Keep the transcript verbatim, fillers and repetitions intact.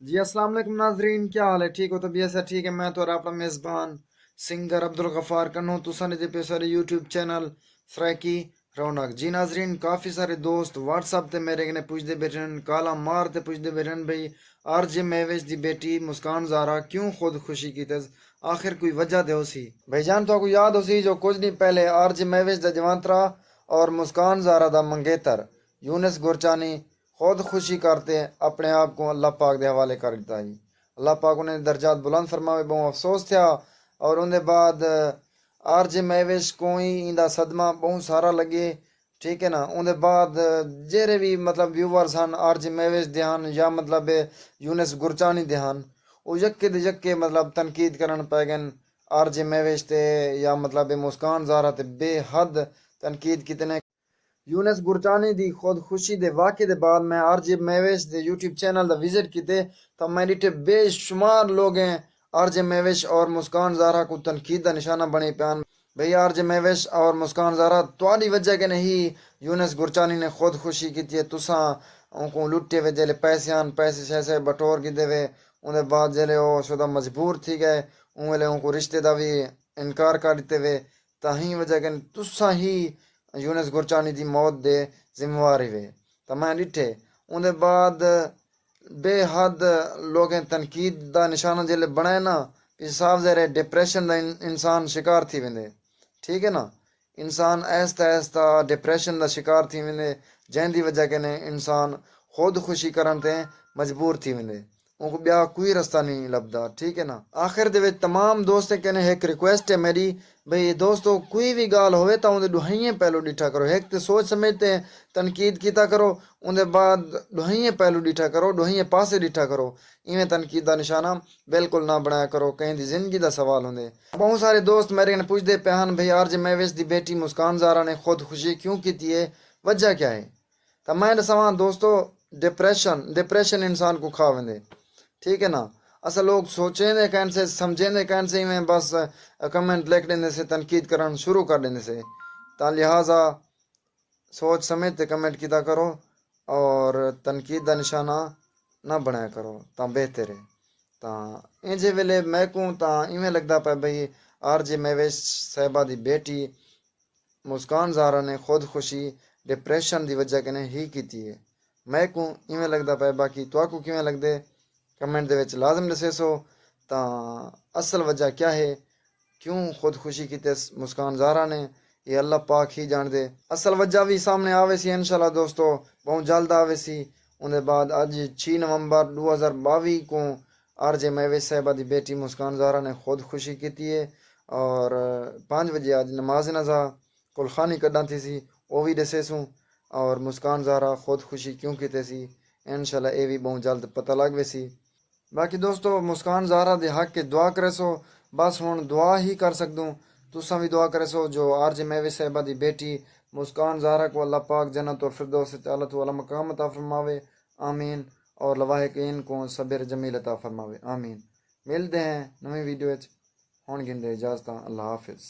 جی السلام علیکم ناظرین، کیا حال ہے؟ ٹھیک ہو؟ طبیعت سے ٹھیک ہے؟ میں تو اپنا میزبان سنگر عبدالغفار کنوں، تساں نے پہ سارے یوٹیوب چینل سرائیکی رونق۔ جی ناظرین، کافی سارے دوست واٹس ایپ تے میرے کنے پوچھدے بیٹھے ہیں، کالاں مار تے پوچھدے بیٹھے ہیں بھئی، آر جے میوش دی بیٹی مسکان زہرا کیوں خودکشی کیتس؟ آخر کوئی وجہ دے ہو سی؟ بھائی جان، تو کو یاد ہو سی جو کچھ دن پہلے آر جے میوش دا جوانترا اور مسکان زہرا دا منگیتر یونس گرچانی خودکشی کر تے اپنے آپ کو اللہ پاک دے حوالے کر دیتا ہی۔ اللہ پاک انہیں درجات بلند فرماوے۔ بہوں افسوس تھیا۔ اور ان دے بعد آر جے میوش کو ہی ایندا صدمہ بہوں سارا لگے، ٹھیک ہے نا۔ ان دے بعد جیرے بھی مطلب ویورز ہن آر جے میوش دے ہن یا مطلب یونس گرچانی دے ہن، او یکے دے یکے مطلب تنقید کرن پے گئن آر جے میوش تے، یا مطلب مسکان زہرا تے بے حد تنقید کیتے نے۔ یونس گرچانی دی خودکشی دے واقعے دے بعد میں آر جے میوش دے یوٹیوب چینل دا وزٹ کیتے، تاں میں ڈٹھے بے شمار لوگیں آر جے میوش اور مسکان زہرا کو تنقید دا نشانہ بنے پیان۔ بھئی آر جے میوش اور مسکان زہرا، تہاڈی وجہ کنے ہی یونس گرچانی نے خودکشی کیتی ہے۔ تساں اونکوں لٹے وے، جیلے پیسے آن، پیسے شیسے بٹور گھدے وے، اوندے بعد جیلے او شدہ مجبور تھی گئے، اوں ویلے اونکوں رشتے دا وی انکار کر ڈتے وے۔ تاں ہی وجہ کنے تساں ہی یونس گرچانی دی موت دے ذمہ وار ہیوے۔ تاں میں ڈٹھے، اوندے بعد بے حد لوگیں تنقید دا نشانہ جیلے بنائے نا، پھر صاف ظاہر ہے ڈپریشن دا ان-، انسان شکار تھی ویندے۔ ٹھیک ہے نا؟ انسان آہستہ آہستہ ڈپریشن دا شکار تھی ویندے، جیں دی وجہ کنے انسان خودکشی کرن تے مجبور تھی ویندے۔ اونکوں ٻیا کوئی رستہ نہیں لبھدا، ٹھیک ہے نا؟ آخر دے وچ تمام دوستیں کنے ہک ریکویسٹ ہے میݙی، بھئی دوستو، کوئی وی ڳالھ ہووے تاں اوندے ݙوہائیں پہلو ݙٹھا کرو۔ ہک تے سوچ سمجھ تے تنقید کیتا کرو، اوندے بعد ݙوہائیں پہلو ݙٹھا کرو، ݙوہائیں پاسے ݙٹھا کرو۔ ایویں تنقید دا نشانہ بالکل نہ بݨایا کرو، کہیں دی زندگی دا سوال ہوندے۔ ٻہوں سارے دوست میݙے کنے پچھدے پئے ہن، بھئی آر جے میوش دی بیٹی مسکان زہرا نے خودکشی کیوں کیتی ہے، وجہ کیا ہے؟ تاں میں ݙساواں دوستو، ڈپریشن، ڈپریشن انسان کوں کھا ویندے، ٹھیک ہے نا؟ اساں لوگ سوچیندے کائنسے، سمجھیندے کائنسے، ایویں بس کمنٹ لکھ ݙیندے سے، تنقید کرݨ شروع کر ݙیندے سے۔ تاں لہٰذا سوچ سمجھ تے کمنٹ کیتا کرو اور تنقید دا نشانہ نہ بݨایا کرو، تاں بہتر ہے۔ تاں اینجھے ویلے میکوں تاں ایویں لڳدا پئے بھئی آر جے میوش صاحبہ دی بیٹی مسکان زہرا نے خودکشی ڈپریشن دی وجہ کنے ہی کیتی ہے۔ میکوں ایویں لڳدا پئے، باقی تہاکوں کیویں لڳدے کمنٹ دے وچ لازم ݙسیسو۔ تاں اصل وجہ کیا ہے، کیوں خودکشی کیتس مسکان زہرا نے، اے اللہ پاک ہی ڄاݨدے۔ اصل وجہ وی سامݨے آویسی انشاءاللہ دوستو، ٻہوں جلد آویسی۔ اوندے بعد اڄ چھی نومبر ݙو ہزار ٻاویہہ کوں آر جے میوش صاحبہ دی بیٹی مسکان زہرا نے خودکشی کیتی ہے اور پنج وڄے اڄ نماز نزا کلخانی کݙاں تھیسی، او وی ݙسیسوں اور مسکان زہرا خودکشی کیوں کیتیسی، انشاءاللہ اے وی ٻہوں جلد پتہ لڳ ویسی۔ باقی دوستو، مسکان زہرا دے حق اچ دعا کریسو، بس ہݨ دعا ہی کر سڳدوں۔ تساں وی دعا کریسو جو آر جے میوش صاحبہ دی بیٹی مسکان زہرا کوں اللہ پاک جنت الفردوس اچ اعلیٰ توں اعلیٰ مقام عطا فرماوے، آمین، اور لواحقین کوں صبر جمیل عطا فرماوے، آمین۔ ملدے ہیں نویں ویڈیو اچ، ہݨ گھندے اجازتاں، اللہ حافظ۔